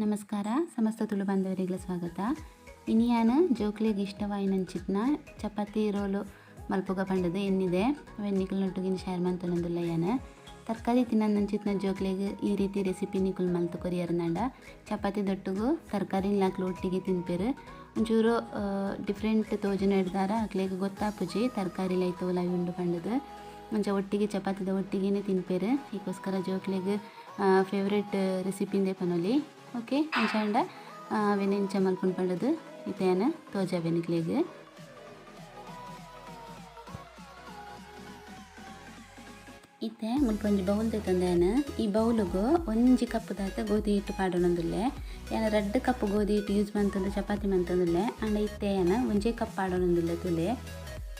ನಮಸ್ಕಾರ ಸಮಸ್ತ ತುಳು ಬಾಂಧವರಿಗೆ ಸ್ವಾಗತ. ಇನಿಯಾನ ಜೋಕ್ಲೆಗ್ ಇಷ್ಟವಾಯಿನಂಚಿತ್ನ ಚಪಾತಿ ರೋಲು ಮಲ್ಪುಗ ಪಂಡದು ಎನ್ನಿದೆ ಅವೆನ್ ನಿಕುಲ್ನೊಟ್ಟುಗಿನ ಶೇರ್ ಮಂತೊಂದುಲ್ಲ. ಯಾನ ತರಕಾರಿ ತಿನ್ನಂಚಿತ್ನ ಜೋಕ್ಲೆಗ್ ಈ ರೀತಿ ರೆಸಿಪಿ ನಿಕುಲ್ ಮಲ್ತು ಕೊರಿಯರ್ನಾಂಡ ಚಪಾತಿ ದೊಟ್ಟುಗು ತರಕಾರಿ ಲಾಕ್ಲು ಒಟ್ಟಿಗೆ ತಿನ್ಪೇರು. ಒಂಚೂರು ಡಿಫ್ರೆಂಟ್ ತೋಜನ ಹಿಡ್ದಾರ ಅಕ್ಲೆಗ್ ಗೊತ್ತಾಪುಜಿ ತರಕಾರಿ ಲೈತೋಲ ಉಂಡು ಪಂಡದು ಒಂಚ ಒಟ್ಟಿಗೆ ಚಪಾತಿದ ಒಟ್ಟಿಗೆನೆ ತಿನ್ಪೇರು. ಈಗೋಸ್ಕರ ಜೋಕ್ಲೆಗ್ ಫೇವ್ರೆಟ್ ರೆಸಿಪಿಂದೆ ಪನೊಲಿ. ಓಕೆ ಅಂಚಾಂಡ ಅವೆನ್ ಎಂಚ ಮಲ್ಪುಂಡು ಪಂಡದು ಇತ್ತೇನ ತೋಜಾವೆ ನಿಕ್ಲೆಗ್. ಇತ್ತೆ ಮುಲ್ಪ ಒಂಜಿ ಬೌಲ್ ದೆತ್ತೊಂದೇನ. ಈ ಬೌಲುಗು ಒಂಜಿ ಕಪ್ ದಾತ ಗೋಧಿ ಹಿಟ್ಟು ಪಾಡೊಂದುಲ್ಲೆ. ಯಾನ 2 ಕಪ್ ಗೋಧಿ ಹಿಟ್ಟು ಯೂಸ್ ಮಂತೊಂದು ಚಪಾತಿ ಮಂತೊಂದುಲ್ಲೆ. ಅಂಡ ಇತ್ತೆ ಯಾನ ಒಂಜೇ ಕಪ್ ಪಾಡೊಂದುಲ್ಲೆ ತುಲೆ.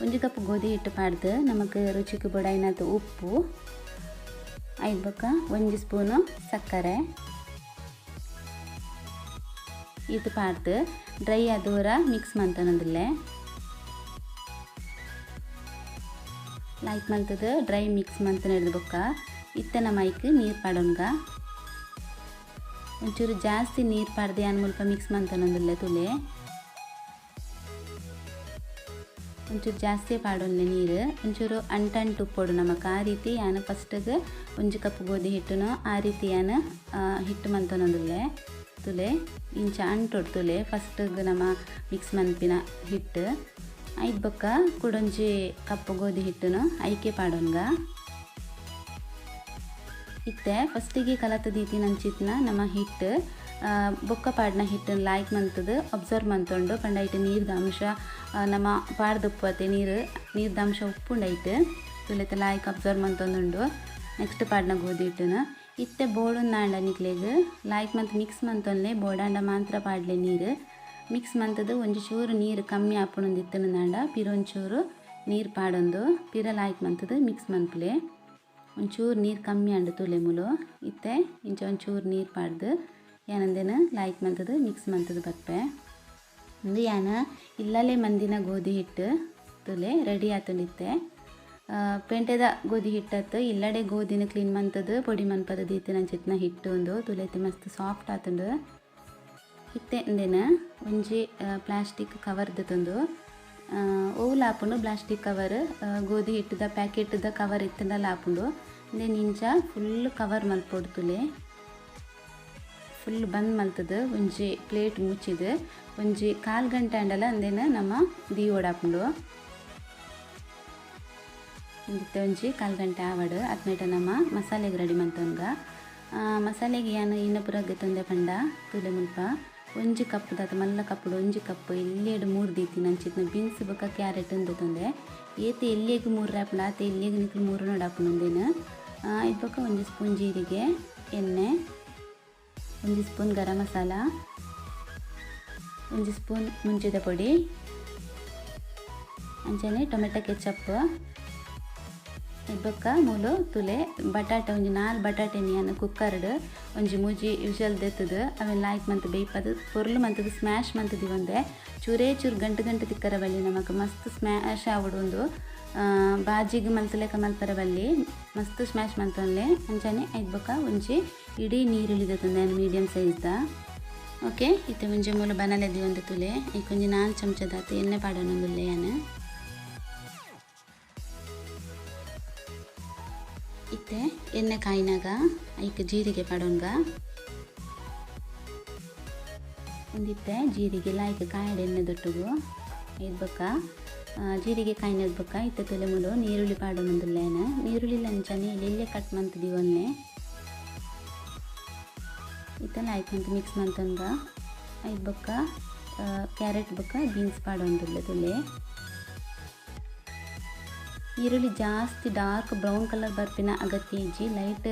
ಒಂಜಿ ಕಪ್ ಗೋಧಿ ಹಿಟ್ಟು ಪಾಡ್ದು ನಮಕ್ ರುಚಿಗೆ ಬೊಡಾಯಿನಾತ್ ಉಪ್ಪು, ಐದು ಬೊಕ್ಕ 1 ಸ್ಪೂನು ಸಕ್ಕರೆ ಇದು ಪಾಡ್ದು ಡ್ರೈ ಆದೂರ ಮಿಕ್ಸ್ ಮಂತೊಂದುಲ್ಲೆ. ಲೈಕ್ ಮಂತದ ಡ್ರೈ ಮಿಕ್ಸ್ ಮಂತನ ಹಿಡ್ದು ಬೊಕ್ಕ ಇತ್ತೆ ನಮ್ಮ ಐಕ್ ನೀರು ಪಾಡೋನ್ಗ. ಒಂಚೂರು ಜಾಸ್ತಿ ನೀರು ಪಾಡ್ದೆ ಯಾನ್ ಮುಲ್ಪ ಮಿಕ್ಸ್ ಮಂತೊಂದುಲ್ಲೆ ತುಲೆ. ಒಂಚೂರು ಜಾಸ್ತಿ ಪಾಡೊನ್ಲೆ ನೀರು, ಒಂಚೂರು ಅಂಟಂಟು ಉಪ್ಪೊಡು ನಮಕ್. ಆ ರೀತಿ ಯಾನ್ ಫಸ್ಟಿಗೆ 1 ಕಪ್ ಗೋಧಿ ಹಿಟ್ಟುನು ಆ ರೀತಿ ಯಾನ್ ಹಿಟ್ಟು ಮಂತೊಂದುಲ್ಲೆ ತುಲೆ. ಇಂಚ ಅಂಟೊಡು ತುಲೆ ಫಸ್ಟಿಗೆ ನಮ್ಮ ಮಿಕ್ಸ್ ಮನ್ಪಿನ ಹಿಟ್ಟು. ಐದು ಬೊಕ್ಕ ಕುಡೊಂಜಿ ಕಪ್ ಗೋಧಿ ಹಿಟ್ಟುನು ಐಕೆ ಪಾಡೋನ್ಗ. ಇತ್ತೆ ಫಸ್ಟಿಗೆ ಕಲತ ದೀತಿನಂಚಿತ್ನ ನಮ್ಮ ಹಿಟ್ಟು ಬೊಕ್ಕ ಪಾಡಿನ ಹಿಟ್ಟನ್ನು ಲಾಯ್ಕ್ ಮಂತದು ಅಬ್ಸರ್ವ್ ಮಂತೊಂಡು ಪಂಡ ಐಟ್ ನೀರ್ದ ಅಂಶ ನಮ್ಮ ಪಾಡ್ದುಪ್ಪು ಅತ್ತೆ ನೀರ್ದ ಅಂಶ ಉಪ್ಪುಂಡು ಐಟ್ ತುಲೆತ ಲಾಯ್ಕ್ ಅಬ್ಸರ್ವ್ ಮಂತೊಂದುಂಡು. ನೆಕ್ಸ್ಟ್ ಪಾಡಿನ ಗೋಧಿ ಹಿಟ್ಟುನು ಇತ್ತೆ ಬೋಡುಂದಾಂಡ ನಿಕ್ಲೆಗ್ ಲಾಯ್ಕ್ ಮಂತ್ ಮಿಕ್ಸ್ ಮಂತೊನ್ಲೆ. ಬೋಡಾಂಡ ಮಾತ್ರ ಪಾಡ್ಲೆ ನೀರು ಮಿಕ್ಸ್ ಮಂತದು ಒಂಜಿ ಚೂರು ನೀರು ಕಮ್ಮಿ ಆಪುಣೊಂದು ಇತ್ತನಂದಾಂಡ ಪಿರ ಒಂಚೂರು ನೀರು ಪಾಡೊಂದು ಪಿರ ಲಾಯ್ಕ್ ಮಂತದು ಮಿಕ್ಸ್ ಮನ್ಪುಲೆ. ಒಂಚೂರು ನೀರು ಕಮ್ಮಿ ಆಂಡು ತುಲೆ ಮುಲು. ಇತ್ತೆ ಇಂಚ ಒಂಚೂರು ನೀರು ಪಾಡ್ದು ಯಾನಂದೇನ ಲಾಯ್ಕ್ ಮಂತದು ಮಿಕ್ಸ್ ಮಂತದು ಬರ್ಪೆ. ಒಂದು ಯಾನ ಇಲ್ಲಲೇ ಮಂದಿನ ಗೋಧಿ ಹಿಟ್ಟು ತುಲೆ ರೆಡಿ ಆತಂಡಿತ್ತೆ. ಪೇಂಟೆದ ಗೋಧಿ ಹಿಟ್ಟತ್ತು ಇಲ್ಲಡೆ ಗೋಧಿನ ಕ್ಲೀನ್ ಮಂತದು ಪೊಡಿ ಮನ್ಪದ ದೀತಿನಂಚಿತ್ನ ಹಿಟ್ಟು ಒಂದು ತುಲೆತೆ ಮಸ್ತ್ ಸಾಫ್ಟ್ ಆತಂಡು. ಇತ್ತೆ ಅಂದೇನ ಒಂಜಿ ಪ್ಲಾಸ್ಟಿಕ್ ಕವರ್ ತಂದು ಓವು ಲಾಪುಂಡು ಪ್ಲಾಸ್ಟಿಕ್ ಕವರ್ ಗೋಧಿ ಹಿಟ್ಟದ ಪ್ಯಾಕೆಟ್ದ ಕವರ್ ಇತ್ತಂಡ ಲಾಪುಂಡು. ಅಂದೇನು ಇಂಚ ಫುಲ್ ಕವರ್ ಮಲ್ಪೊಡು ತುಲೆ. ಫುಲ್ ಬಂದ್ ಮಲ್ತದು ಒಂಜಿ ಪ್ಲೇಟ್ ಮುಚ್ಚಿದು ಒಂಜಿ 1/4 ಗಂಟೆ ಅಂಡಲ ಅಂದೇನ ನಮ್ಮ ದೀವೊಡಾಪುಂಡು. ಇತ್ತೆ ಒಂಜಿ 1/4 ಗಂಟೆ ಆವಡು ಅತ್ಮೇಟ ನಮ್ಮ ಮಸಾಲೆಗೆ ರೆಡಿ ಮಂತೊನ್ಗ. ಮಸಾಲೆಗೆ ಯಾನು ಇನ್ನ ಪೂರ ತಂದೆ ಪಂಡ ತುಲೆ ಮುಲ್ಪ 1 ಕಪ್ ದಾತ ಮಲ್ಲ ಕಪ್ಪುಡು 1 ಕಪ್ ಎಲ್ಲೇಡು 3 ದೀತಿ ನಂಚಿತ್ನ ಬೀನ್ಸ್ ಬೊಕ್ಕ ಕ್ಯಾರೆಟ್ ಅಂದು ತಂದೆ. ಏತೆ ಎಲ್ಲಿಗೆ 3 ರಾಪುಂಡು ಆತೆ ಎಲ್ಲಿಗೆ ನಿಕ್ಲು 3 ನೋಡಾಪುಂಡು. ಇದು ಬೊಕ್ಕ 1 ಸ್ಪೂನ್ ಜೀರಿಗೆ, ಎಣ್ಣೆ, 1 ಸ್ಪೂನ್ ಗರಂ ಮಸಾಲ, 1 ಸ್ಪೂನ್ ಮುಂಚಿದ ಪೊಡಿ, ಅಂಚನೆ ಟೊಮೆಟೊ ಕೆಚಪ್, ಬೊಕ್ಕ ಮೂಲು ತುಲೆ ಬಟಾಟೆ ಒಂಜಿ 4 ಬಟಾಟೆ ಯಾನ್ ಕುಕ್ಕರ್ಡ್ ಒಂಜಿ 3 ವಿಷಲ್ ದೆತ್ತದು ಅವೆನ್ ಲಾಯ್ಕ್ ಮಂತ್ ಬೇಯ್ಪದು ಪೊರ್ಲು ಮಂತದು ಸ್ಮ್ಯಾಶ್ ಮಂತದಿ ಒಂದೆ ಚೂರೇ ಚೂರು ಗಂಟು ಗಂಟು ತಿಕ್ಕರ ಬಲ್ಲಿ ನಮಕ್ ಮಸ್ತ್ ಸ್ಮ್ಯಾಶ್ ಆವಡು. ಒಂದು ಬಾಜಿಗೆ ಮಲ್ತಲೆಕ ಮಲ್ಪರ ಬಲ್ಲಿ ಮಸ್ತ್ ಸ್ಮ್ಯಾಶ್ ಮಂತೊನ್ಲೆ. ಅಂಚನೆ ಐದು ಬೊಕ್ಕ ಒಂಜಿ ಇಡೀ ನೀರುಳ್ಳಿ ದೆತ್ತೊಂದೆ ಮೀಡಿಯಂ ಸೈಜ್ದ. ಓಕೆ ಇತ್ತೆ ಒಂಜಿ ಮೂಲು ಬನಲೆದಿ ಒಂದು ತುಲೆ ಐಕ್ ಒಂಜಿ 4 ಚಮಚದಾತ್ ಎಣ್ಣೆ ಪಾಡೊಂದುಲ್ಲೆ ಯಾನ್. ಇತ್ತೆ ಎಣ್ಣೆ ಕಾಯಿನಾಗ ಐಕ್ ಜೀರಿಗೆ ಪಾಡೋನ್ಗ. ಒಂದಿತ್ತೆ ಜೀರಿಗೆ ಲಾಯ್ಕ್ ಕಾಯಡ ಎಣ್ಣೆ ದೊಟ್ಟುಗು ಐದು ಬೊಕ್ಕ ಜೀರಿಗೆ ಕಾಯಿನದ ಬೊಕ್ಕ ಇತ್ತೆ ತುಲೆ ಮುಲು ನೀರುಳ್ಳಿ ಪಾಡೊಂದುಲ್ಲೇನ. ನೀರುಳ್ಳಿ ಲಂಚನೆ ಎಲ್ಲೆಲ್ಲೇ ಕಟ್ ಮಂತದಿ ಒನ್ನೆ. ಇತ್ತೆ ಲಾಯ್ಕ್ ಮಂತ್ ಮಿಕ್ಸ್ ಮಂತೊನ್ಗ. ಐದು ಬೊಕ್ಕ ಕ್ಯಾರೆಟ್ ಬೊಕ್ಕ ಬೀನ್ಸ್ ಪಾಡೊಂದುಲ್ಲೆ ತುಲೆ. ಈರುಳ್ಳಿ ಜಾಸ್ತಿ ಡಾರ್ಕ್ ಬ್ರೌನ್ ಕಲರ್ ಬರ್ಪಿನ ಅಗತ್ಯ ಇಜ್ಜಿ, ಲೈಟ್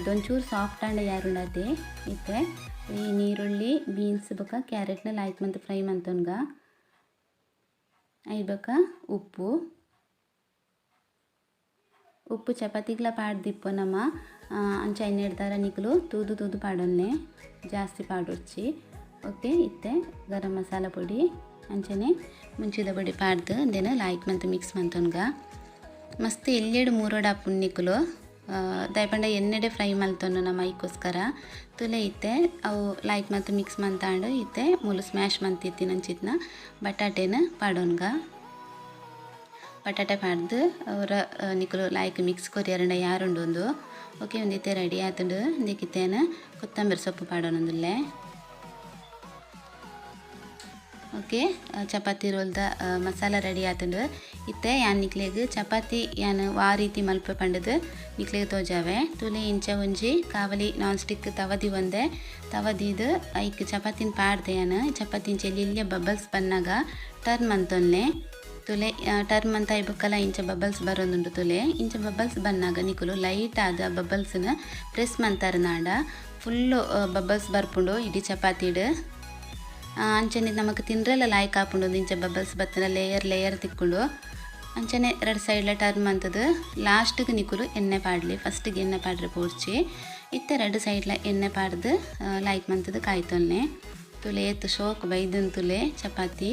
ದೊಂಚೂರು ಸಾಫ್ಟ್ ಆಂಡ ಯಾರುಂಡಾತೆ. ಇತ್ತೆ ಈ ನೀರುಳ್ಳಿ ಬೀನ್ಸ್ ಬೊಕ್ಕ ಕ್ಯಾರೆಟ್ನ ಲೈಟ್ ಮಂತ್ ಫ್ರೈ ಮಂತೊನ್ಗ. ಐದು ಬೊಕ್ಕ ಉಪ್ಪು ಉಪ್ಪು ಚಪಾತಿಗ್ಲ ಪಾಡ್ದಿಪ್ಪು ನಮ್ಮ ಅಂಚ ಐನೆಡ್ದಾರ ನಿಕ್ಲು ತೂದು ತೂದು ಪಾಡೊನ್ನೆ ಜಾಸ್ತಿ ಪಾಡೊಡ್ಚಿ. ಓಕೆ ಇತ್ತೆ ಗರಂ ಮಸಾಲ ಪೊಡಿ ಅಂಚನೆ ಮುಂಚಿದ ಪೊಡಿ ಪಾಡ್ದು ಅಂದೇನ ಲಾಯ್ಕ್ ಮಂತ್ ಮಿಕ್ಸ್ ಮಂತೊನ್ಗ. ಮಸ್ತ್ ಎಲ್ಲೆಡು ಮೂರೋಡ ನಿಕ್ಲು ದಾಯಪಂಡ ಎಣ್ಣೆಡೆ ಫ್ರೈ ಮಲ್ತೊಂಡು ನಮ್ಮ ಐಕೋಸ್ಕರ ತುಲೆ ಇತ್ತೆ ಅವು ಲೈಕ್ ಮತ್ತು ಮಿಕ್ಸ್ ಮಂತಾಂಡು ಇತ್ತೆ ಮೂಲು ಸ್ಮ್ಯಾಶ್ ಮಂತಿತ್ತಿ ನಂಚಿತ್ನ ಬಟಾಟೆನ ಪಾಡೋನ್ಗ ಬಟಾಟೆ ಪಾಡ್ದು ಅವರ ನಿಕುಲು ಲೈಕ್ ಮಿಕ್ಸ್ ಕೊರಿಯರಂಡ ಯಾರುಂಡು ಒಂದು ಓಕೆ ಒಂದಿತ್ತೆ ರೆಡಿ ಆತುಂಡು ಇಂದಕ್ಕಿತ್ತೇನ ಕೊತ್ತಂಬರಿ ಸೊಪ್ಪು ಪಾಡೋನೊಂದುಲ್ಲೆ ಓಕೆ ಚಪಾತಿ ರೋಲ್ದ ಮಸಾಲ ರೆಡಿ ಆತುಂಡು ಇತ್ತೆ ಯಾನ್ ನಿಕ್ಲೆಗ್ ಚಪಾತಿ ಯಾನ್ ವಾ ರೀತಿ ಮಲ್ಪೆ ಪಂಡದು ನಿಕ್ಲೆಗ್ ತೋಜಾವೆ ತುಲೆ ಇಂಚ ಒಂಜಿ ಕಾವಲಿ ನಾನ್ ಸ್ಟಿಕ್ ತವದಿ ಒಂದೆ ತವದಿದು ಐಕ್ ಚಪಾತಿನ ಪಾಡ್ದೆ ಯಾನ್ ಚಪಾತಿ ಇಂಚ ಎಲ್ಲಿ ಬಬಲ್ಸ್ ಬನ್ನಾಗ ಟರ್ನ್ ಮಂತೊನ್ಲೆ ತುಲೆ ಟರ್ನ್ ಮಂತ ಬುಕ್ಕಲ ಇಂಚ ಬಬಲ್ಸ್ ಬರೋದುಂಡು ತುಲೆ ಇಂಚ ಬಬಲ್ಸ್ ಬನ್ನಾಗ ನಿಕುಲು ಲೈಟ್ ಆದ ಬಬಲ್ಸ್ನ ಪ್ರೆಸ್ ಮಂತಾರ ನಾಡ ಫುಲ್ಲು ಬಬಲ್ಸ್ ಬರ್ಪುಂಡು ಇಡೀ ಚಪಾತಿಡು ಅಂಚನೆ ನಮಕ್ ತಿಂದ್ರೆಲ್ಲ ಲಾಯ್ಕ್ ಆಪುಂಡು ಇಂಚ ಬಬಲ್ಸ್ ಬತ್ತನ ಲೇಯರ್ ಲೇಯರ್ ತಿಕ್ಕೊಂಡು ಅಂಚನೆ ಎರಡು ಸೈಡ್ಲ ಟರ್ನ್ ಮಂತದು ಲಾಸ್ಟ್ಗೆ ನಿಕುಲು ಎಣ್ಣೆ ಪಾಡ್ಲಿ ಫಸ್ಟಿಗೆ ಎಣ್ಣೆ ಪಾಡ್ರೆ ಪೋರ್ಚಿ ಇತ್ತೆ ಎರಡು ಸೈಡ್ಲ ಎಣ್ಣೆ ಪಾಡ್ದು ಲೈಕ್ ಮಂತದು ಕಾಯ್ತೊನ್ನೆ ತುಲೆ ಏತ್ ಶೋಕ್ ಬೈದನ್ ತುಲೆ ಚಪಾತಿ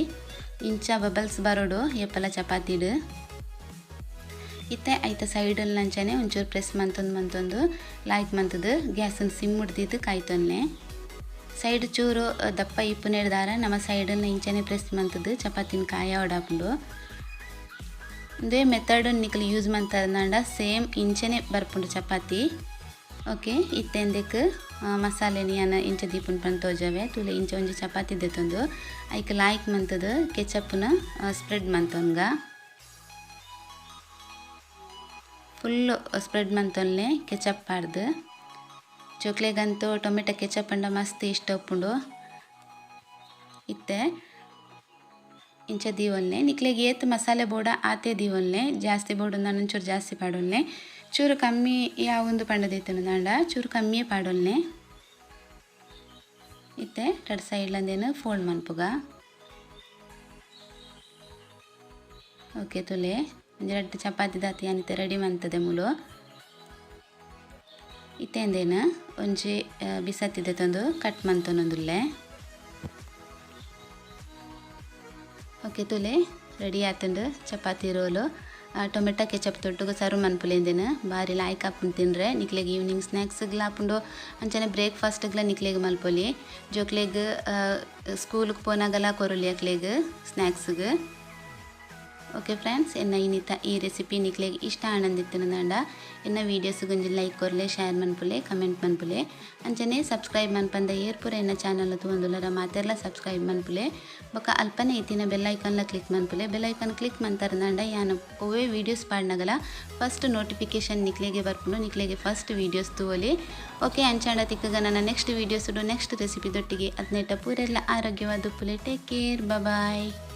ಇಂಚ ಬಬಲ್ಸ್ ಬರೋಡು ಏಪಲ ಚಪಾತಿಡು ಇತ್ತೆ ಐತ ಸೈಡಲ್ಲಿ ಅಂಚನೆ ಒಂಚೂರು ಪ್ರೆಸ್ ಮಂತೊಂದು ಮಂತೊಂದು ಲೈಕ್ ಮಂತದು ಗ್ಯಾಸನ್ನು ಸಿಮ್ ಹಿಡ್ದಿದ್ದು ಕಾಯ್ತೊನ್ನೆ ಸೈಡ್ ಚೂರು ದಪ್ಪ ಇಪ್ಪು ನೆಡ್ದಾರ ನಮ್ಮ ಸೈಡನ್ನು ಇಂಚನೆ ಪ್ರೆಸ್ ಮಂತದ್ದು ಚಪಾತಿನ ಕಾಯ ಹೊಡಾಪುಂಡು ಒಂದೇ ಮೆಥಡ್ ನಿಕಲು ಯೂಸ್ ಮಂತಂಡ ಸೇಮ್ ಇಂಚನೆ ಬರ್ಪುಂಡು ಚಪಾತಿ ಓಕೆ ಇತ್ತೆಂದಕ್ಕೆ ಮಸಾಲೆ ಯಾನ ಇಂಚ ದೀಪುನ್ ಪಂದ್ ತೋಜಾವೆ ತುಲೆ ಇಂಚ ಒಂಜಿ ಚಪಾತಿ ದೆತ್ತೊಂದು ಐಕ್ ಲಾಯ್ಕ್ ಮಂತದು ಕೆಚಪ್ನ ಸ್ಪ್ರೆಡ್ ಮಂತೊನ್ಗ ಫುಲ್ಲು ಸ್ಪ್ರೆಡ್ ಮಂತೊನ್ಲೆ ಕೆಚಪ್ ಪಾಡ್ದು ಜೋಕ್ಲೆಗಂತೂ ಟೊಮೆಟೊ ಕೆಚಪ್ ಅಂಡ ಮಸ್ತ್ ಇಷ್ಟ ಉಪ್ಪುಂಡು ಇತ್ತೆ ಇಂಚ ದೀವೊಲ್ನೆ ನಿಕ್ಲೆಗ್ ಏತ್ ಮಸಾಲೆ ಬೋಡ ಆತೆ ದೀವೊಲ್ನೆ ಜಾಸ್ತಿ ಬೋಡು ಒಂಚೂರು ಜಾಸ್ತಿ ಪಾಡೊಲ್ನೆ ಚೂರು ಕಮ್ಮಿ ಯಾವೊಂದು ಪಂಡದಿತ್ತುಂಡ ಚೂರು ಕಮ್ಮಿಯೇ ಪಾಡೊಲ್ನೆ ಇತ್ತೆ ರಡ್ ಸೈಡ್ಲಂದೇನು ಫೋಲ್ಡ್ ಮನ್ಪುಗ ಓಕೆ ತುಲೆ ಒಂಜಿ ರಡ್ಡ್ ಚಪಾತಿ ದಾತಿ ಅನಿತೆ ರೆಡಿ ಮಂತದೆ ಮೂಲು ಇತ್ತೆಂದೇನು ಒಂಜಿ ಬಿಸತ್ತಿದೆ ತಂದು ಕಟ್ ಮಂತೊನೊಂದುಲ್ಲೆ ಓಕೆ ತುಲೆ ರೆಡಿ ಆತುಂಡು ಚಪಾತಿ ರೋಲು ಟೊಮೆಟೊ ಕೆಚಪ್ ತೊಟ್ಟುಗು ಸರ್ವ್ ಮನ್ಪುಲೆಂದೇನು ಬಾರಿ ಲಾಯ್ಕ್ ಆಪುಂಡು ತಿಂದ್ರೆ ನಿಕ್ಲೆಗ್ ಈವ್ನಿಂಗ್ ಸ್ನ್ಯಾಕ್ಸ್ಗ್ಲ ಆಪುಂಡು ಅಂಚನೆ ಬ್ರೇಕ್ಫಾಸ್ಟ್ಗ್ಲ ನಿಕ್ಲೆಗ್ ಮಲ್ಪೊಲಿ ಜೋಕ್ಲೆಗ್ ಸ್ಕೂಲ್ಗೆ ಪೋನಾಗಲ ಕೊರೊಲಿ ಅಕ್ಲೆಗ್ ಸ್ನ್ಯಾಕ್ಸ್ಗ್ ಓಕೆ ಫ್ರೆಂಡ್ಸ್ ಎನ್ನ ಇನ್ನಿತ ಈ ರೆಸಿಪಿ ನಿಕ್ಲೆಗ್ ಇಷ್ಟ ಆನಂದಿತ್ತುಂಡ ಎನ್ನ ವೀಡಿಯೋಸ್ ಒಂಜಿ ಲೈಕ್ ಕೊರ್ಲೆ ಶೇರ್ ಮನ್ಪುಲೆ ಕಮೆಂಟ್ ಮನ್ಪುಲೆ ಅಂಚನೆ ಸಬ್ಸ್ಕ್ರೈಬ್ ಮನ್ಪಂದ ಏರ್ಪುರ ಎನ್ನ ಚಾನಲ್ ತೂವೊಂದುಲ್ಲರ ಮಾತೆರ್ಲ ಸಬ್ಸ್ಕ್ರೈಬ್ ಮನ್ಪುಲೆ ಬೊಕ ಅಲ್ಪನೆ ಇತ್ತಿನ ಬೆಲ್ ಐಕಾನ್ಲ ಕ್ಲಿಕ್ ಮನ್ಪುಲೆ ಬೆಲ್ ಐಕಾನ್ ಕ್ಲಿಕ್ ಮಂತರ್ನಾಂಡ ಯಾನ್ ಒವ್ವೇ ವೀಡಿಯೋಸ್ ಪಾಡ್ನಗಲ ಫಸ್ಟ್ ನೋಟಿಫಿಕೇಶನ್ ನಿಕ್ಲೆಗೆ ಬರ್ಪುಂಡು ನಿಕ್ಲೆಗೆ ಫಸ್ಟ್ ವೀಡಿಯೋಸ್ ತೂವೊಲಿ ಓಕೆ ಅಂಚಾಂಡ ತಿಕ್ಕಗ ನನ್ನ ನೆಕ್ಸ್ಟ್ ವೀಡಿಯೋಸ್ ನೆಕ್ಸ್ಟ್ ರೆಸಿಪಿ ದೊಟ್ಟಿಗೆ ಅದ್ನೆಟ ಪೂರೆಲ್ಲ ಆರೋಗ್ಯವಾದ ಉಪ್ಪುಲೆ. Take care, bye.